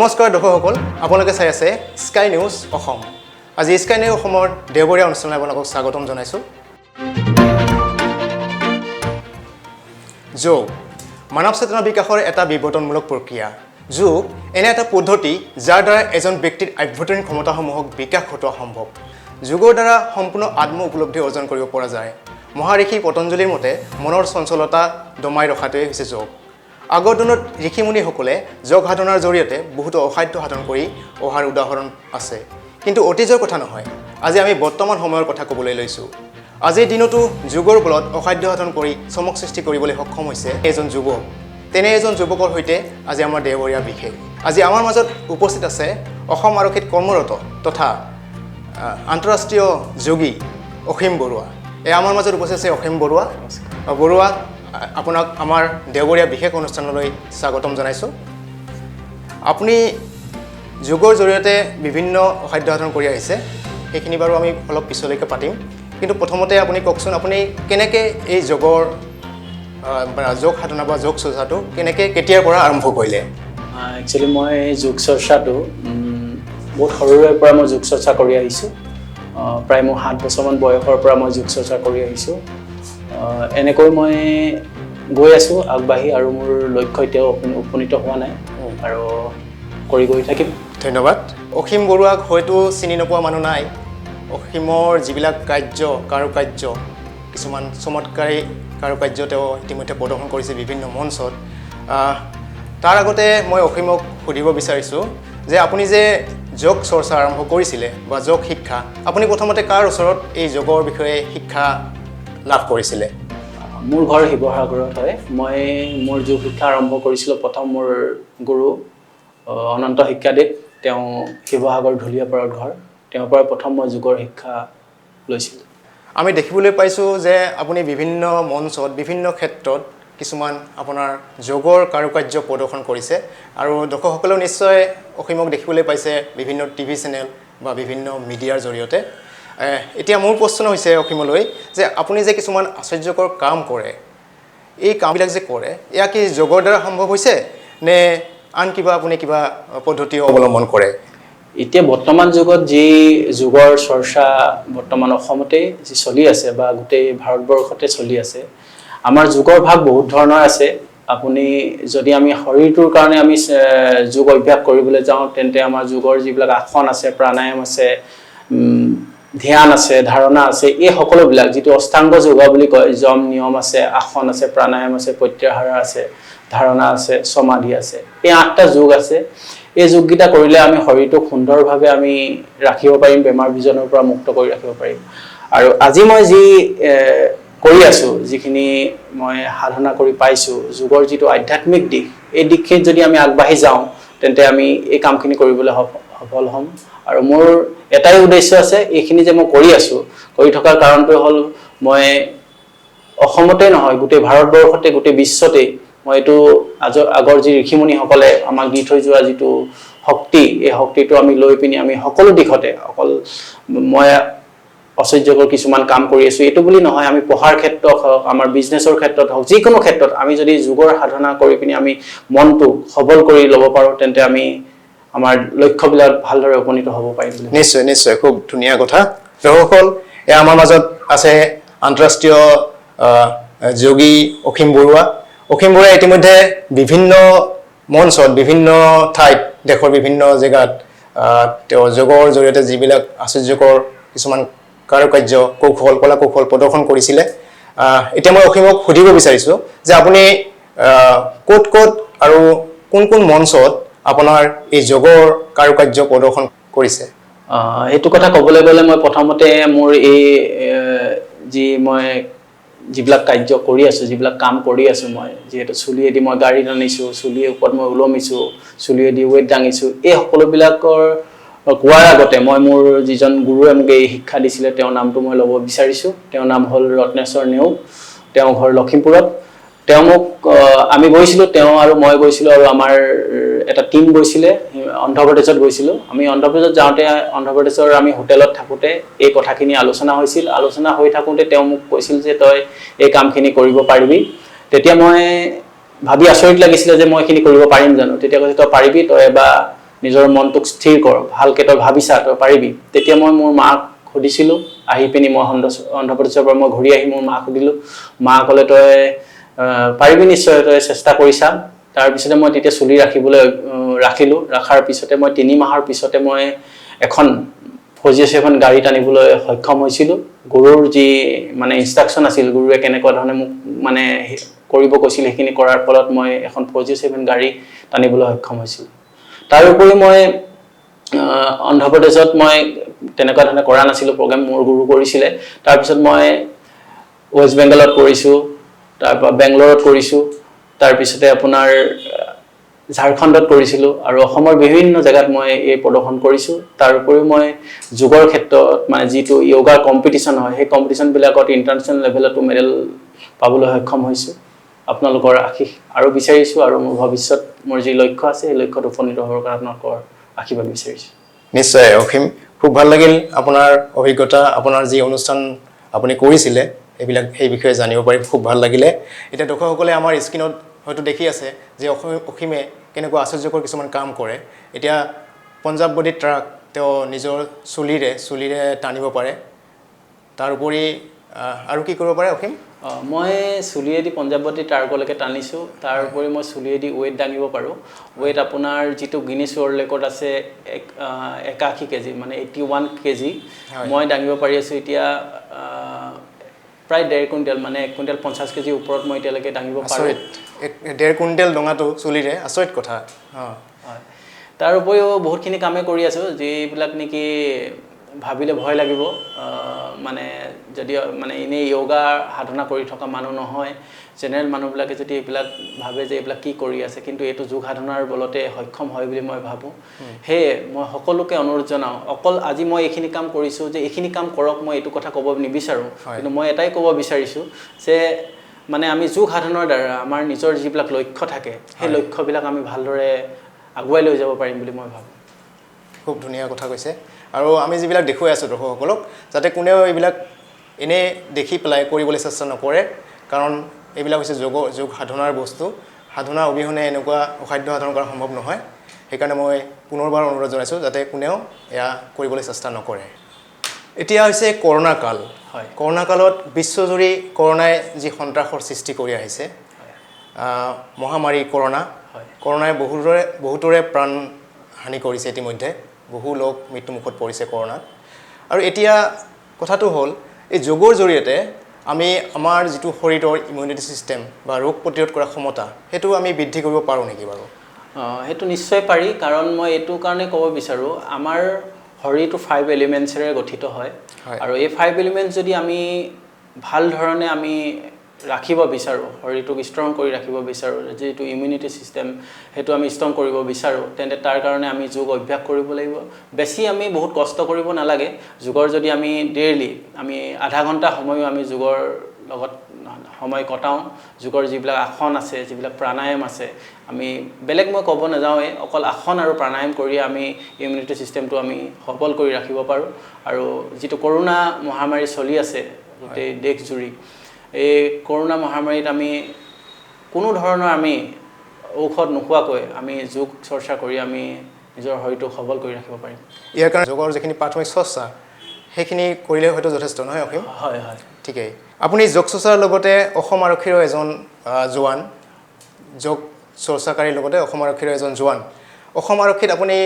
নমস্কাৰ দৰ্শকসকল, আপোনালোকে চাই আছে স্কাই নিউজ অসম। আজি স্কাই নিউজ অসমৰ দেওবৰীয়া অনুষ্ঠানলৈ আপোনালোকক স্বাগতম জনাইছোঁ। যোগ মানৱ চেতনা বিকাশৰ এটা বিৱৰ্তনমূলক প্ৰক্ৰিয়া। যোগ এনে এটা পদ্ধতি যাৰ দ্বাৰা এজন ব্যক্তিৰ আভ্যন্তৰীণ ক্ষমতাসমূহক বিকাশ ঘটোৱা সম্ভৱ। যোগৰ দ্বাৰা সম্পূৰ্ণ আত্ম উপলব্ধি অৰ্জন কৰিব পৰা যায়। মহাঋষি পতঞ্জলিৰ মতে মনৰ চঞ্চলতা দমাই ৰখাটোৱে হৈছে যোগ। আগৰ দিনত ঋষিমুনিসকলে যোগ সাধনাৰ জৰিয়তে বহুতো অসাধ্য সাধন কৰি অহাৰ উদাহৰণ আছে। কিন্তু অতীজৰ কথা নহয়, আজি আমি বৰ্তমান সময়ৰ কথা ক'বলৈ লৈছোঁ। আজিৰ দিনতো যোগৰ বলত অসাধ্য সাধন কৰি চমক সৃষ্টি কৰিবলৈ সক্ষম হৈছে এজন যুৱক। তেনে এজন যুৱকৰ সৈতে আজি আমাৰ দেওবৰীয়া বিশেষ। আজি আমাৰ মাজত উপস্থিত আছে অসম আৰক্ষীত কৰ্মৰত তথা আন্তঃৰাষ্ট্ৰীয় যোগী অসীম বৰুৱা। এই আমাৰ মাজত উপস্থিত আছে অসীম বৰুৱা। বৰুৱা, আপোনাক আমাৰ দেওবৰীয়া বিশেষ অনুষ্ঠানলৈ স্বাগতম জনাইছোঁ। আপুনি যোগৰ জৰিয়তে বিভিন্ন অসাধ্য সাধন কৰি আহিছে, সেইখিনি বাৰু আমি অলপ পিছলৈকে পাতিম। কিন্তু প্ৰথমতে আপুনি কওকচোন, আপুনি কেনেকৈ এই যোগৰ যোগ সাধনা বা যোগ চৰ্চাটো কেনেকৈ কেতিয়াৰ পৰা আৰম্ভ কৰিলে? একচুৱেলি মই যোগ চৰ্চাটো বহুত সৰুৰে পৰা মই যোগ চৰ্চা কৰি আহিছোঁ। প্ৰায় মোৰ 7 বছৰমান বয়সৰ পৰা মই যোগ চৰ্চা কৰি আহিছোঁ। এনেকৈ মই গৈ আছোঁ আগবাঢ়ি, আৰু মোৰ লক্ষ্য এতিয়াও উপনীত হোৱা নাই আৰু কৰি গৈ থাকিম। ধন্যবাদ। অসীম বৰুৱাক হয়তো চিনি নোপোৱা মানুহ নাই। অসীমৰ যিবিলাক কাৰ্য, কাৰুকাৰ্য, কিছুমান চমৎকাৰী কাৰুকাৰ্য তেওঁ ইতিমধ্যে প্ৰদৰ্শন কৰিছে বিভিন্ন মঞ্চত। তাৰ আগতে মই অসীমক সুধিব বিচাৰিছোঁ যে আপুনি যে যোগ চৰ্চা আৰম্ভ কৰিছিলে বা যোগ শিক্ষা, আপুনি প্ৰথমতে কাৰ ওচৰত এই যোগৰ বিষয়ে শিক্ষা লাভ কৰিছিলে? মোৰ ঘৰ শিৱসাগৰত হয়। মই মোৰ যোগ শিক্ষা আৰম্ভ কৰিছিলোঁ প্ৰথম মোৰ গুৰু অনন্ত শিক্ষাদেৱ, তেওঁ শিৱসাগৰ ঢুলীয়াপাৰাত ঘৰ। তেওঁৰ পৰা প্ৰথম মই যোগৰ শিক্ষা লৈছিলোঁ। আমি দেখিবলৈ পাইছোঁ যে আপুনি বিভিন্ন মঞ্চত বিভিন্ন ক্ষেত্ৰত কিছুমান আপোনাৰ যোগৰ কাৰুকাৰ্য প্ৰদৰ্শন কৰিছে, আৰু দৰ্শকসকলেও নিশ্চয় অসীমক দেখিবলৈ পাইছে বিভিন্ন টিভি চেনেল বা বিভিন্ন মিডিয়াৰ জৰিয়তে। এতিয়া মোৰ প্ৰশ্ন হৈছে অসীমলৈ যে আপুনি যে কিছুমান আশ্চৰ্যকৰ কাম কৰে, এই কামবিলাক যে কৰে, এয়া কি যোগৰ দ্বাৰা সম্ভৱ হৈছে নে আন কিবা আপুনি কিবা পদ্ধতি অৱলম্বন কৰে? এতিয়া বৰ্তমান যুগত যি যোগৰ চৰ্চা বৰ্তমান অসমতে যি চলি আছে বা গোটেই ভাৰতবৰ্ষতে চলি আছে, আমাৰ যোগৰ ভাগ বহুত ধৰণৰ আছে। আপুনি যদি আমি শৰীৰটোৰ কাৰণে আমি যোগ অভ্যাস কৰিবলৈ যাওঁ, তেন্তে আমাৰ যোগৰ যিবিলাক আসন আছে, প্ৰাণায়াম আছে, ধ্যান আছে, ধাৰণা আছে, এই সকলোবিলাক যিটো অষ্টাংগ যোগা বুলি কয়, যম নিয়ম আছে, আসন আছে, প্ৰাণায়াম আছে, প্ৰত্যাহাৰ আছে, ধাৰণা আছে, সমাধি আছে, এই 8টা যোগ আছে। এই যোগকেইটা কৰিলে আমি শৰীৰটোক সুন্দৰভাৱে আমি ৰাখিব পাৰিম, বেমাৰ বীজাণুৰ পৰা মুক্ত কৰি ৰাখিব পাৰিম। আৰু আজি মই যি কৰি আছোঁ, যিখিনি মই সাধনা কৰি পাইছোঁ, যোগৰ যিটো আধ্যাত্মিক দিশ, এই দিশখিনিত যদি আমি আগবাঢ়ি যাওঁ, তেন্তে আমি এই কামখিনি কৰিবলৈ সফল হ'ম। আৰু মোৰ এটাই উদ্দেশ্য আছে, এইখিনি যে মই কৰি আছোঁ, কৰি থকাৰ কাৰণটোৱে হ'ল মই অসমতে নহয়, গোটেই ভাৰতবৰ্ষতে, গোটেই বিশ্বতেই মই এইটো আগৰ যি ঋষিমুনিসকলে আমাক দি থৈ যোৱা যিটো শক্তি, এই শক্তিটো আমি লৈ পিনি আমি সকলো দিশতে, অকল মই আশ্চৰ্যকৰ কিছুমান কাম কৰি আছোঁ এইটো বুলি নহয়, আমি পঢ়াৰ ক্ষেত্ৰত হওক, আমাৰ বিজনেছৰ ক্ষেত্ৰত হওক, যিকোনো ক্ষেত্ৰত আমি যদি যোগৰ সাধনা কৰি পিনি আমি মনটো সবল কৰি ল'ব পাৰোঁ, তেন্তে আমি আমাৰ লক্ষ্যবিলাক ভালদৰে উপনীত হ'ব পাৰিম বুলি। নিশ্চয় নিশ্চয়, খুব ধুনীয়া কথা। দৰ্শকসকল, এয়া আমাৰ মাজত আছে আন্তঃৰাষ্ট্ৰীয় যোগী অসীম বৰুৱা। অসীম বৰুৱাই ইতিমধ্যে বিভিন্ন মঞ্চত, বিভিন্ন ঠাইত, দেশৰ বিভিন্ন জেগাত তেওঁ যোগৰ জৰিয়তে যিবিলাক আশ্চৰ্যকৰ কিছুমান কাৰুকাৰ্য, কৌশল, কলা কৌশল প্ৰদৰ্শন কৰিছিলে। এতিয়া মই অসীমক সুধিব বিচাৰিছোঁ যে আপুনি ক'ত ক'ত আৰু কোন কোন মঞ্চত আপোনাৰ এই যোগৰ কাৰুকাৰ্য প্ৰদৰ্শন কৰিছে? সেইটো কথা ক'বলৈ গ'লে মই প্ৰথমতে মোৰ এই যি মই যিবিলাক কাৰ্য কৰি আছোঁ, যিবিলাক কাম কৰি আছোঁ, মই যিহেতু চুলিয়েদি মই গাড়ী টানিছোঁ, চুলিৰ ওপৰত মই ওলমিছোঁ, চুলিয়েদি ৱেইট দাঙিছোঁ, এই সকলোবিলাকৰ কোৱাৰ আগতে মই মোৰ যিজন গুৰুৱে মোক এই শিক্ষা দিছিলে, তেওঁৰ নামটো মই ল'ব বিচাৰিছোঁ। তেওঁৰ নাম হ'ল ৰত্নেশ্বৰ নেওগ, তেওঁৰ ঘৰ লখিমপুৰত। তেওঁ মোক আমি গৈছিলোঁ, তেওঁ আৰু মই গৈছিলোঁ, আৰু আমাৰ এটা টীম গৈছিলে, অন্ধ্ৰপ্ৰদেশত গৈছিলোঁ। আমি অন্ধ্ৰপ্ৰদেশত যাওঁতে অন্ধ্ৰপ্ৰদেশৰ আমি হোটেলত থাকোঁতে এই কথাখিনি আলোচনা হৈছিল। আলোচনা হৈ থাকোঁতে তেওঁ মোক কৈছিল যে তই এই কামখিনি কৰিব পাৰিবি। তেতিয়া মই ভাবি আচৰিত লাগিছিলে যে মই এইখিনি কৰিব পাৰিম জানো। তেতিয়া কৈছে তই পাৰিবি, তই এবাৰ নিজৰ মনটোক স্থিৰ কৰ, ভালকৈ তই ভাবিছা, তই পাৰিবি। তেতিয়া মই মোৰ মাক সুধিছিলোঁ, আহি পিনি মই অন্ধ্ৰপ্ৰদেশৰ পৰা মই ঘূৰি আহি মোৰ মাক সুধিলোঁ। মা ক'লে তই পাৰিবি নিশ্চয়, তই চেষ্টা কৰি চা। তাৰপিছতে মই তেতিয়া চুলি ৰাখিবলৈ ৰাখিলোঁ। ৰখাৰ পিছতে মই 3 মাহৰ পিছতে মই এখন 407 গাড়ী টানিবলৈ সক্ষম হৈছিলোঁ। গুৰুৰ যি মানে ইনষ্ট্ৰাকশ্যন আছিল, গুৰুৱে কেনেকুৱা ধৰণে মোক মানে কৰিব কৈছিল, সেইখিনি কৰাৰ ফলত মই এখন 407 গাড়ী টানিবলৈ সক্ষম হৈছিলোঁ। তাৰোপৰি মই অন্ধ্ৰপ্ৰদেশত মই তেনেকুৱা ধৰণে কৰা নাছিলোঁ প্ৰগ্ৰেম, মোৰ গুৰু কৰিছিলে। তাৰপিছত মই ৱেষ্ট বেংগলত কৰিছোঁ, তাৰপৰা বেংগলোৰত কৰিছোঁ, তাৰপিছতে আপোনাৰ ঝাৰখণ্ডত কৰিছিলোঁ আৰু অসমৰ বিভিন্ন জেগাত মই এই প্ৰদৰ্শন কৰিছোঁ। তাৰ উপৰিও মই যোগৰ ক্ষেত্ৰত মানে যিটো য়োগাৰ কম্পিটিশ্যন হয়, সেই কম্পিটিশ্যনবিলাকত ইণ্টাৰনেশ্যনেল লেভেলতো মেডেল পাবলৈ সক্ষম হৈছোঁ। আপোনালোকৰ আশীষ আৰু বিচাৰিছোঁ আৰু মোৰ ভৱিষ্যত মোৰ যি লক্ষ্য আছে, সেই লক্ষ্যত উপনীত হ'বৰ কাৰণে আপোনালোকৰ আশীৰ্বাদ বিচাৰিছোঁ। নিশ্চয় অসীম, খুব ভাল লাগিল আপোনাৰ অভিজ্ঞতা, আপোনাৰ যি অনুষ্ঠান আপুনি কৰিছিলে এইবিলাক সেই বিষয়ে জানিব পাৰি খুব ভাল লাগিলে। এতিয়া দৰ্শকসকলে আমাৰ স্ক্ৰীণত হয়তো দেখি আছে যে অসীমে কেনেকুৱা আশ্চৰ্যকৰ কিছুমান কাম কৰে। এতিয়া পঞ্জাৱ বডি ট্ৰাক তেওঁ নিজৰ চুলিৰে টানিব পাৰে। তাৰোপৰি আৰু কি কৰিব পাৰে অসীম? মই চুলিয়েদি পঞ্জাৱতী ট্ৰাকলৈকে টানিছোঁ। তাৰ উপৰি মই চুলিয়েদি ৱেইট দাঙিব পাৰোঁ। ৱেইট আপোনাৰ যিটো গিনিছ ৱৰ্ল্ড ৰেকৰ্ড আছে 81 কেজি, মানে 81 কেজি মই দাঙিব পাৰি আছোঁ এতিয়া। প্ৰায় 1.5 কুইণ্টেল, মানে 1 কুইণ্টেল 50 কেজিৰ ওপৰত মই এতিয়ালৈকে দাঙিব পাৰোঁ। আচৰিত, 1.5 কুইণ্টেল দঙাটো চুলিৰে, আচৰিত কথা। হয়, তাৰ উপৰিও বহুতখিনি কামেই কৰি আছোঁ, যিবিলাক নেকি ভাবিলে ভয় লাগিব। মানে যদি মানে এনেই য়োগা সাধনা কৰি থকা মানুহ নহয়, জেনেৰেল মানুহবিলাকে যদি এইবিলাক ভাবে যে এইবিলাক কি কৰি আছে, কিন্তু এইটো যোগ সাধনাৰ বলতে সক্ষম হয় বুলি মই ভাবোঁ। সেয়ে মই সকলোকে অনুৰোধ জনাওঁ, অকল আজি মই এইখিনি কাম কৰিছোঁ যে এইখিনি কাম কৰক, মই এইটো কথা ক'ব নিবিচাৰোঁ। কিন্তু মই এটাই ক'ব বিচাৰিছোঁ যে মানে আমি যোগ সাধনাৰ দ্বাৰা আমাৰ নিজৰ যিবিলাক লক্ষ্য থাকে, সেই লক্ষ্যবিলাক আমি ভালদৰে আগুৱাই লৈ যাব পাৰিম বুলি মই ভাবোঁ। খুব ধুনীয়া কথা কৈছে। আৰু আমি যিবিলাক দেখুৱাই আছোঁ দৰ্শকসকলক, যাতে কোনেও এইবিলাক এনেই দেখি পেলাই কৰিবলৈ চেষ্টা নকৰে, কাৰণ এইবিলাক হৈছে যোগ সাধনাৰ বস্তু। সাধনা অবিহনে এনেকুৱা অসাধ্য সাধন কৰা সম্ভৱ নহয়। সেইকাৰণে মই পুনৰবাৰ অনুৰোধ জনাইছোঁ যাতে কোনেও এয়া কৰিবলৈ চেষ্টা নকৰে। এতিয়া হৈছে কৰোণা কাল। কৰোণা কালত বিশ্বজুৰি কৰোণাই যি সন্ত্ৰাসৰ সৃষ্টি কৰি আহিছে, মহামাৰী কৰোণা, কৰোণাই বহুতৰে প্ৰাণ হানি কৰিছে, ইতিমধ্যে বহু লোক মৃত্যুমুখত পৰিছে কৰোণাত। আৰু এতিয়া কথাটো হ'ল, এই যোগৰ জৰিয়তে আমি আমাৰ যিটো শৰীৰৰ ইমিউনিটি ছিষ্টেম বা ৰোগ প্ৰতিৰোধ কৰা ক্ষমতা, সেইটো আমি বৃদ্ধি কৰিব পাৰোঁ নেকি বাৰু? সেইটো নিশ্চয় পাৰি। কাৰণ মই এইটো কাৰণে ক'ব বিচাৰোঁ, আমাৰ শৰীৰটো 5 এলিমেণ্টছেৰে গঠিত হয়। আৰু এই 5 এলিমেণ্টছ যদি আমি ভাল ধৰণে আমি ৰাখিব বিচাৰোঁ, শৰীৰটোক ষ্ট্ৰং কৰি ৰাখিব বিচাৰোঁ, যিটো ইমিউনিটি ছিষ্টেম সেইটো আমি ষ্ট্ৰং কৰিব বিচাৰোঁ, তেন্তে তাৰ কাৰণে আমি যোগ অভ্যাস কৰিব লাগিব। বেছি আমি বহুত কষ্ট কৰিব নালাগে। যোগৰ যদি আমি ডেইলি আমি আধা ঘণ্টা সময়ো আমি যোগৰ লগত সময় কটাওঁ, যোগৰ যিবিলাক আসন আছে, যিবিলাক প্ৰাণায়াম আছে, আমি বেলেগ মই ক'ব নাযাওঁৱেই, অকল আসন আৰু প্ৰাণায়াম কৰি আমি ইমিউনিটি ছিষ্টেমটো আমি সবল কৰি ৰাখিব পাৰোঁ। আৰু যিটো কৰোণা মহামাৰী চলি আছে গোটেই দেশজুৰি, এই কৰোণা মহামাৰীত আমি কোনো ধৰণৰ আমি ঔষধ নোখোৱাকৈ আমি যোগ চৰ্চা কৰি আমি নিজৰ শৰীৰটোক সবল কৰি ৰাখিব পাৰিম। ইয়াৰ কাৰণে যোগৰ যিখিনি প্ৰাথমিক চৰ্চা, সেইখিনি কৰিলে হয়তো যথেষ্ট নহয় অসীম? হয় হয়। ঠিকেই। আপুনি যোগ চৰ্চাৰ লগতে অসম আৰক্ষীৰো এজন জোৱান, যোগ চৰ্চাকাৰীৰ লগতে অসম আৰক্ষীৰো এজন জোৱান। অসম আৰক্ষীত আপুনি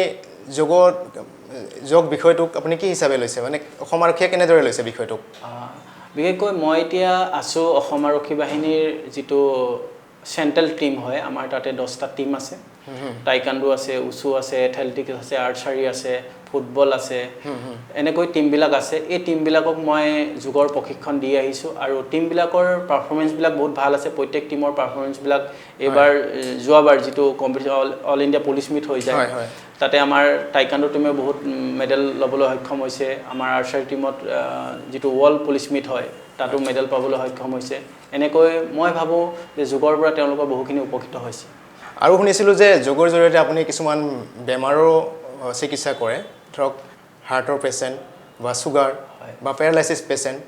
যোগ বিষয়টোক আপুনি কি হিচাপে লৈছে, মানে অসম আৰক্ষীয়ে কেনেদৰে লৈছে বিষয়টোক? বিশেষকৈ মই এতিয়া আছোঁ অসম আৰক্ষী বাহিনীৰ যিটো চেণ্ট্ৰেল টীম হয়, আমাৰ তাতে 10টা টীম আছে। টাইকাণ্ডো আছে, উচু আছে, এথলেটিক্স আছে, আৰ্চাৰী আছে, ফুটবল আছে, এনেকৈ টীমবিলাক আছে। এই টীমবিলাকক মই যোগৰ প্ৰশিক্ষণ দি আহিছোঁ আৰু টীমবিলাকৰ পাৰফৰ্মেঞ্চবিলাক বহুত ভাল আছে। প্ৰত্যেক টীমৰ পাৰফৰ্মেঞ্চবিলাক এইবাৰ, যোৱাবাৰ যিটো competition all India police meet হৈ যায়, হয়, হয়। তাতে আমাৰ টাইকাণ্ডো টীমে বহুত মেডেল ল'বলৈ সক্ষম হৈছে। আমাৰ আৰ্চাৰী টীমত যিটো ৱৰ্ল্ড পুলিচ মিট হয়, তাতো মেডেল পাবলৈ সক্ষম হৈছে। এনেকৈ মই ভাবোঁ যে যোগৰ পৰা তেওঁলোকৰ বহুখিনি উপকৃত হৈছে। আৰু শুনিছিলোঁ যে যোগৰ জৰিয়তে আপুনি কিছুমান বেমাৰো চিকিৎসা কৰে, ধৰক হাৰ্টৰ পেচেণ্ট বা চুগাৰ বা পেৰালাইচিছ পেচেণ্ট,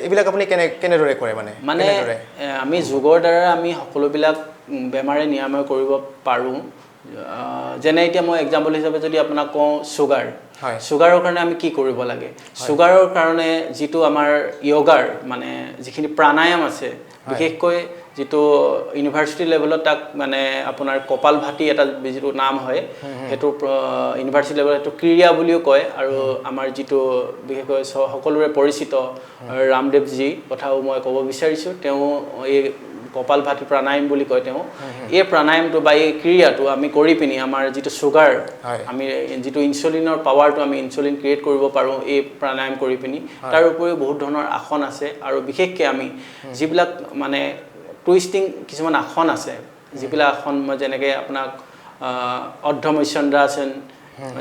এইবিলাক আপুনি কেনেদৰে কৰে মানে? মানে কেনেদৰে? আমি যোগৰ দ্বাৰা আমি সকলোবিলাক বেমাৰে নিৰাময় কৰিব পাৰোঁ। যেনে এতিয়া মই এক্সাম্পল হিচাপে যদি আপোনাক কওঁ, চুগাৰ, হয়। চুগাৰৰ কাৰণে আমি কি কৰিব লাগে? চুগাৰৰ কাৰণে যিটো আমাৰ য়োগাৰ মানে যিখিনি প্ৰাণায়াম আছে, বিশেষকৈ যিটো ইউনিভাৰ্চিটি লেভেলত তাক মানে আপোনাৰ কপাল ভাতি এটা যিটো নাম হয়, সেইটো ইউনিভাৰ্চিটি লেভেলত সেইটো ক্ৰিয়া বুলিও কয়। আৰু আমাৰ যিটো বিশেষকৈ সকলোৰে পৰিচিত ৰামদেৱজী কথাও মই ক'ব বিচাৰিছোঁ, তেওঁ এই কপাল ভাতি প্ৰাণায়াম বুলি কয়। তেওঁ এই প্ৰাণায়ামটো বা এই ক্ৰিয়াটো আমি কৰি পিনি আমাৰ যিটো চুগাৰ, আমি যিটো ইনচুলিনৰ পাৱাৰটো, আমি ইনচুলিন ক্ৰিয়েট কৰিব পাৰোঁ এই প্ৰাণায়াম কৰি পিনি। তাৰ উপৰিও বহুত ধৰণৰ আসন আছে, আৰু বিশেষকৈ আমি যিবিলাক মানে টুইষ্টিং কিছুমান আসন আছে, যিবিলাক আসন মই যেনেকৈ আপোনাক অৰ্ধমৎস্যন্দ্ৰাসন,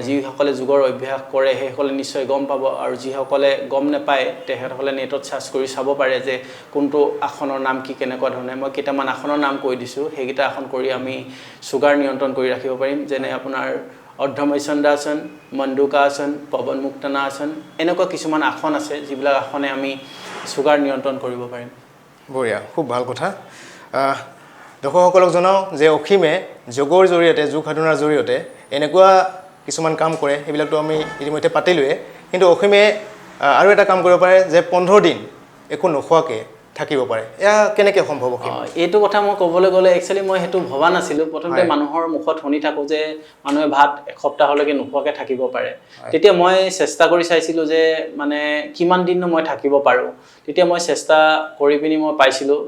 যিসকলে যোগৰ অভ্যাস কৰে সেইসকলে নিশ্চয় গম পাব, আৰু যিসকলে গম নাপায় তেখেতসকলে নেটত চাৰ্চ কৰি চাব পাৰে যে কোনটো আসনৰ নাম কি, কেনেকুৱা ধৰণে। মই কেইটামান আসনৰ নাম কৈ দিছোঁ, সেইকেইটা আসন কৰি আমি চুগাৰ নিয়ন্ত্ৰণ কৰি ৰাখিব পাৰিম। যেনে আপোনাৰ অৰ্ধমৎস্যন্দ্ৰাসন, মণ্ডুকাসন, পৱন মুক্তানাসন, এনেকুৱা কিছুমান আসন আছে যিবিলাক আসনে আমি চুগাৰ নিয়ন্ত্ৰণ কৰিব পাৰিম। বঢ়িয়া, খুব ভাল কথা। দৰ্শকসকলক জনাওঁ যে অসীমে যোগৰ জৰিয়তে, যোগ সাধনাৰ জৰিয়তে এনেকুৱা কিছুমান কাম কৰে, সেইবিলাকতো আমি ইতিমধ্যে পাতিলোৱে। কিন্তু অসীমে আৰু এটা কাম কৰিব পাৰে যে 15 দিন একো নোখোৱাকৈ থাকিব পাৰে। এয়া কেনেকৈ সম্ভৱ অসীম? এইটো কথা মই ক'বলৈ গ'লে একচুৱেলি মই সেইটো ভবা নাছিলোঁ। প্ৰথমতে মানুহৰ মুখত শুনি থাকোঁ যে মানুহে ভাত এসপ্তাহলৈকে নোখোৱাকৈ থাকিব পাৰে। তেতিয়া মই চেষ্টা কৰি চাইছিলোঁ যে মানে কিমান দিননো মই থাকিব পাৰোঁ। তেতিয়া মই চেষ্টা কৰি পিনি মই পাইছিলোঁ,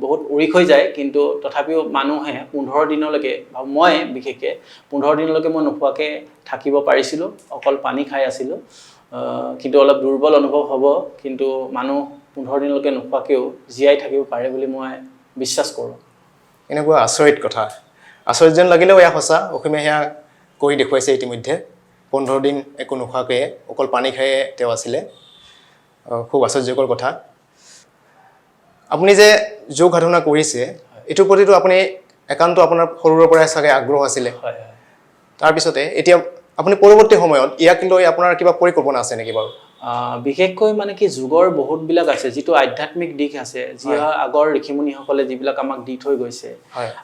বহুত উৰিক হৈ যায়, কিন্তু তথাপিও মানুহে 15 দিনলৈকে, মই বিশেষকৈ 15 দিনলৈকে মই নোখোৱাকৈ থাকিব পাৰিছিলোঁ, অকল পানী খাই আছিলোঁ। কিন্তু অলপ দুৰ্বল অনুভৱ হ'ব, কিন্তু মানুহ 15 দিনলৈকে নোখোৱাকৈও জীয়াই থাকিব পাৰে বুলি মই বিশ্বাস কৰোঁ। এনেকুৱা আচৰিত কথা, আচৰিত যেন লাগিলেও এয়া সঁচা। অসীমে সেয়া কৰি দেখুৱাইছে ইতিমধ্যে। 15 দিন একো নোখোৱাকৈয়ে অকল পানী খায়ে তেওঁ আছিলে। খুব আশ্চৰ্যকৰ কথা। আপুনি যে যোগ সাধনা কৰিছে, এইটোৰ প্ৰতিটো আপুনি একান্ত আপোনাৰ সৰুৰে পৰাই চাগে আগ্ৰহ আছিলে। হয় হয়। তাৰপিছতে এতিয়া আপুনি পৰৱৰ্তী সময়ত ইয়াক লৈ আপোনাৰ কিবা পৰিকল্পনা আছে নেকি বাৰু? বিশেষকৈ মানে কি যোগৰ বহুতবিলাক আছে, যিটো আধ্যাত্মিক দিশ আছে, যি আগৰ ঋষিমুনিসকলে যিবিলাক আমাক দি থৈ গৈছে।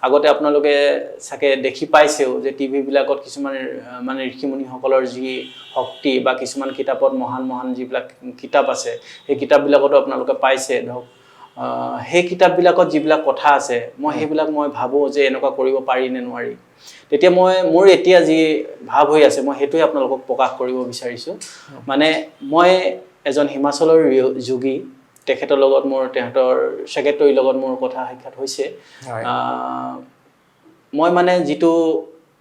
আগতে আপোনালোকে চাগে দেখি পাইছেও যে টিভিবিলাকত কিছুমান মানে ঋষিমুনিসকলৰ যি শক্তি বা কিছুমান কিতাপত মহান মহান যিবিলাক কিতাপ আছে, সেই কিতাপবিলাকতো আপোনালোকে পাইছে ধৰক। সেই কিতাপবিলাকত যিবিলাক কথা আছে, মই সেইবিলাক মই ভাবোঁ যে এনেকুৱা কৰিব পাৰি নে নোৱাৰি। তেতিয়া মই মোৰ এতিয়া যি ভাৱ হৈ আছে, মই সেইটোৱে আপোনালোকক প্ৰকাশ কৰিব বিচাৰিছোঁ। মানে মই এজন হিমাচলৰ যোগী, তেখেতৰ লগত মোৰ, তেখেতৰ ছেক্ৰেটৰীৰ লগত মোৰ কথা সাক্ষাৎ হৈছে। মই মানে যিটো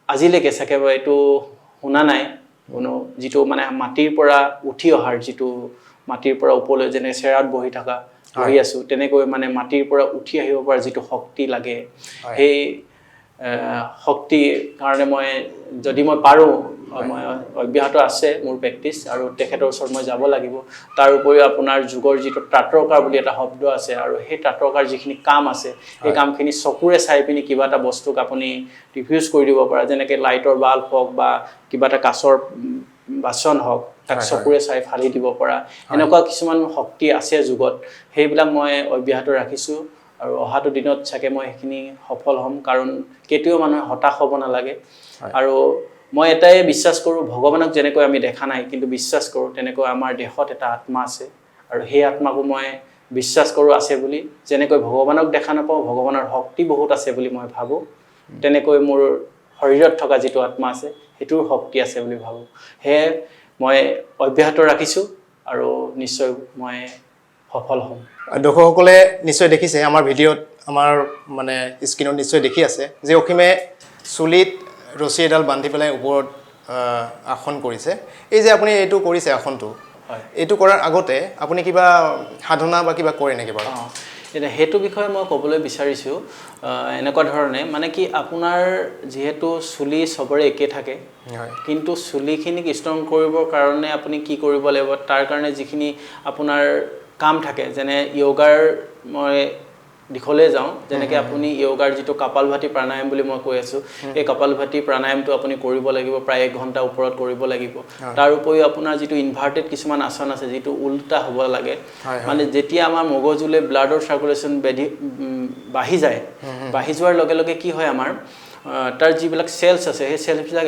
আজিলৈকে চাগে এইটো শুনা নাই কোনো, যিটো মানে মাটিৰ পৰা উঠি অহাৰ, যিটো মাটিৰ পৰা ওপৰলৈ যেনে চেৰাত বহি থকা বহি আছোঁ, তেনেকৈ মানে মাটিৰ পৰা উঠি আহিব পৰা যিটো শক্তি লাগে, সেই শক্তিৰ কাৰণে মই যদি মই পাৰোঁ, মই অব্যাহত আছে মোৰ প্ৰেক্টিচ, আৰু তেখেতৰ ওচৰত মই যাব লাগিব। তাৰ উপৰিও আপোনাৰ যোগৰ যিটো তাঁতৰকাৰ বুলি এটা শব্দ আছে, আৰু সেই তাঁতৰকাৰ যিখিনি কাম আছে, সেই কামখিনি চকুৰে চাই পিনি কিবা এটা বস্তুক আপুনি ৰিফিউজ কৰি দিব পাৰে, যেনেকৈ লাইটৰ বাল্ব হওক বা কিবা এটা কাঁচৰ বাচন হওক, তাক চকুৰে চাই ফালি দিব পৰা, এনেকুৱা কিছুমান শক্তি আছে যোগত। সেইবিলাক মই অব্যাহত ৰাখিছোঁ, আৰু অহাটো দিনত চাগে মই সেইখিনি সফল হ'ম। কাৰণ কেতিয়াও মানুহে হতাশ হ'ব নালাগে। আৰু মই এটাই বিশ্বাস কৰোঁ, ভগৱানক যেনেকৈ আমি দেখা নাই কিন্তু বিশ্বাস কৰোঁ, তেনেকৈ আমাৰ দেহত এটা আত্মা আছে, আৰু সেই আত্মাকো মই বিশ্বাস কৰোঁ আছে বুলি। যেনেকৈ ভগৱানক দেখা নাপাওঁ, ভগৱানৰ শক্তি বহুত আছে বুলি মই ভাবোঁ, তেনেকৈ মোৰ শৰীৰত থকা যিটো আত্মা আছে সেইটোৰ শক্তি আছে বুলি ভাবোঁ। সেয়ে মই অব্যাহত ৰাখিছোঁ, আৰু নিশ্চয় মই সফল হ'ম। দৰ্শকসকলে নিশ্চয় দেখিছে আমাৰ ভিডিঅ'ত, আমাৰ মানে স্ক্ৰীণত নিশ্চয় দেখি আছে যে অসীমে চুলিত ৰছী এডাল বান্ধি পেলাই ওপৰত আসন কৰিছে। এই যে আপুনি এইটো কৰিছে আসনটো, এইটো কৰাৰ আগতে আপুনি কিবা সাধনা বা কিবা কৰে নেকি বাৰু? এতিয়া সেইটো বিষয়ে মই ক'বলৈ বিচাৰিছোঁ, এনেকুৱা ধৰণে মানে কি আপোনাৰ যিহেতু চুলি চবৰে একে থাকে, কিন্তু চুলিখিনিক ষ্ট্ৰং কৰিবৰ কাৰণে আপুনি কি কৰিব লাগিব, তাৰ কাৰণে যিখিনি আপোনাৰ কাম থাকে, যেনে য়োগাৰ মই দিশলৈ যাওঁ, যেনেকৈ আপুনি য়োগাৰ যিটো কপালভাতি প্ৰাণায়াম বুলি মই কৈ আছোঁ, এই কপালভাতি প্ৰাণায়ামটো আপুনি কৰিব লাগিব, প্ৰায় 1 ঘণ্টা ওপৰত কৰিব লাগিব। তাৰ উপৰিও আপোনাৰ যিটো ইনভাৰ্টেড কিছুমান আসন আছে, যিটো উল্টা হ'ব লাগে, মানে যেতিয়া আমাৰ মগজুলৈ ব্লাডৰ চাৰ্কুলেশ্যন বাঢ়ি যায়, বাঢ়ি যোৱাৰ লগে লগে কি হয়, আমাৰ তাৰ যিবিলাক চেলছ আছে, সেই চেলছবিলাক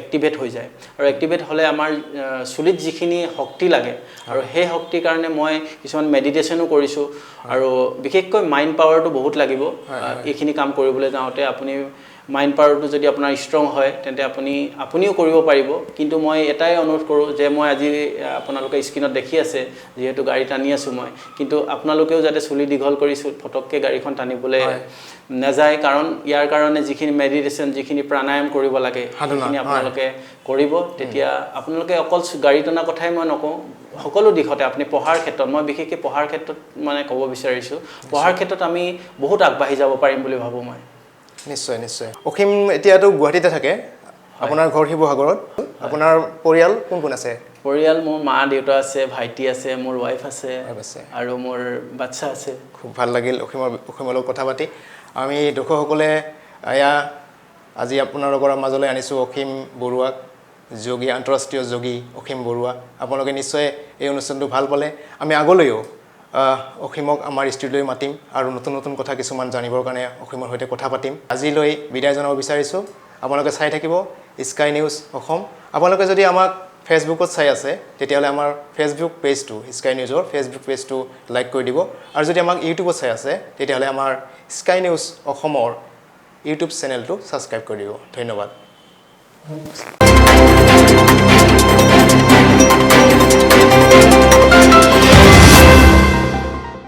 এক্টিভেট হৈ যায়। আৰু এক্টিভেট হ'লে আমাৰ চুলিত যিখিনি শক্তি লাগে, আৰু সেই শক্তিৰ কাৰণে মই কিছুমান মেডিটেশ্যনো কৰিছোঁ। আৰু বিশেষকৈ মাইণ্ড পাৱাৰটো বহুত লাগিব এইখিনি কাম কৰিবলৈ যাওঁতে। আপুনি মাইণ্ড পাৱাৰটো যদি আপোনাৰ ষ্ট্ৰং হয়, তেন্তে আপুনিও কৰিব পাৰিব। কিন্তু মই এটাই অনুৰোধ কৰোঁ যে মই আজি আপোনালোকে স্ক্ৰীণত দেখি আছে যিহেতু গাড়ী টানি আছোঁ মই, কিন্তু আপোনালোকেও যাতে চুলি দীঘল কৰি ফটককৈ গাড়ীখন টানিবলৈ নাযায়, কাৰণ ইয়াৰ কাৰণে যিখিনি মেডিটেশ্যন, যিখিনি প্ৰাণায়াম কৰিব লাগে, সাধনা, সেইখিনি আপোনালোকে কৰিব। তেতিয়া আপোনালোকে অকল গাড়ী টনা কথাই মই নকওঁ, সকলো দিশতে আপুনি পঢ়াৰ ক্ষেত্ৰত, মই বিশেষকৈ পঢ়াৰ ক্ষেত্ৰত মানে ক'ব বিচাৰিছোঁ, পঢ়াৰ ক্ষেত্ৰত আমি বহুত আগবাঢ়ি যাব পাৰিম বুলি ভাবোঁ মই। নিশ্চয় নিশ্চয়। অসীম এতিয়াতো গুৱাহাটীতে থাকে, আপোনাৰ ঘৰ শিৱসাগৰত। আপোনাৰ পৰিয়াল কোন কোন আছে? পৰিয়াল মোৰ মা দেউতা আছে, ভাইটি আছে, মোৰ ৱাইফ আছে, ৱাইফ আছে। আৰু মোৰ বাচ্ছা আছে। খুব ভাল লাগিল অসীমৰ লগত কথা পাতি। আমি দৰ্শকসকলে এয়া আজি আপোনালোকৰ মাজলৈ আনিছোঁ অসীম বৰুৱাক, যোগী, আন্তঃৰাষ্ট্ৰীয় যোগী অসীম বৰুৱা। আপোনালোকে নিশ্চয় এই অনুষ্ঠানটো ভাল পালে। আমি আগলৈও অসীমক আমাৰ ষ্টুডিঅ'লৈ মাতিম আৰু নতুন নতুন কথা কিছুমান জানিবৰ কাৰণে অসীমৰ সৈতে কথা পাতিম। আজিলৈ বিদায় জনাব বিচাৰিছোঁ। আপোনালোকে চাই থাকিব স্কাই নিউজ অসম। আপোনালোকে যদি আমাক ফেচবুকত চাই আছে, তেতিয়াহ'লে আমাৰ ফেচবুক পেজটো, স্কাই নিউজৰ ফেচবুক পেজটো লাইক কৰি দিব। আৰু যদি আমাক ইউটিউবত চাই আছে, তেতিয়াহ'লে আমাৰ স্কাই নিউজ অসমৰ ইউটিউব চেনেলটো ছাবস্ক্ৰাইব কৰি দিব। ধন্যবাদ।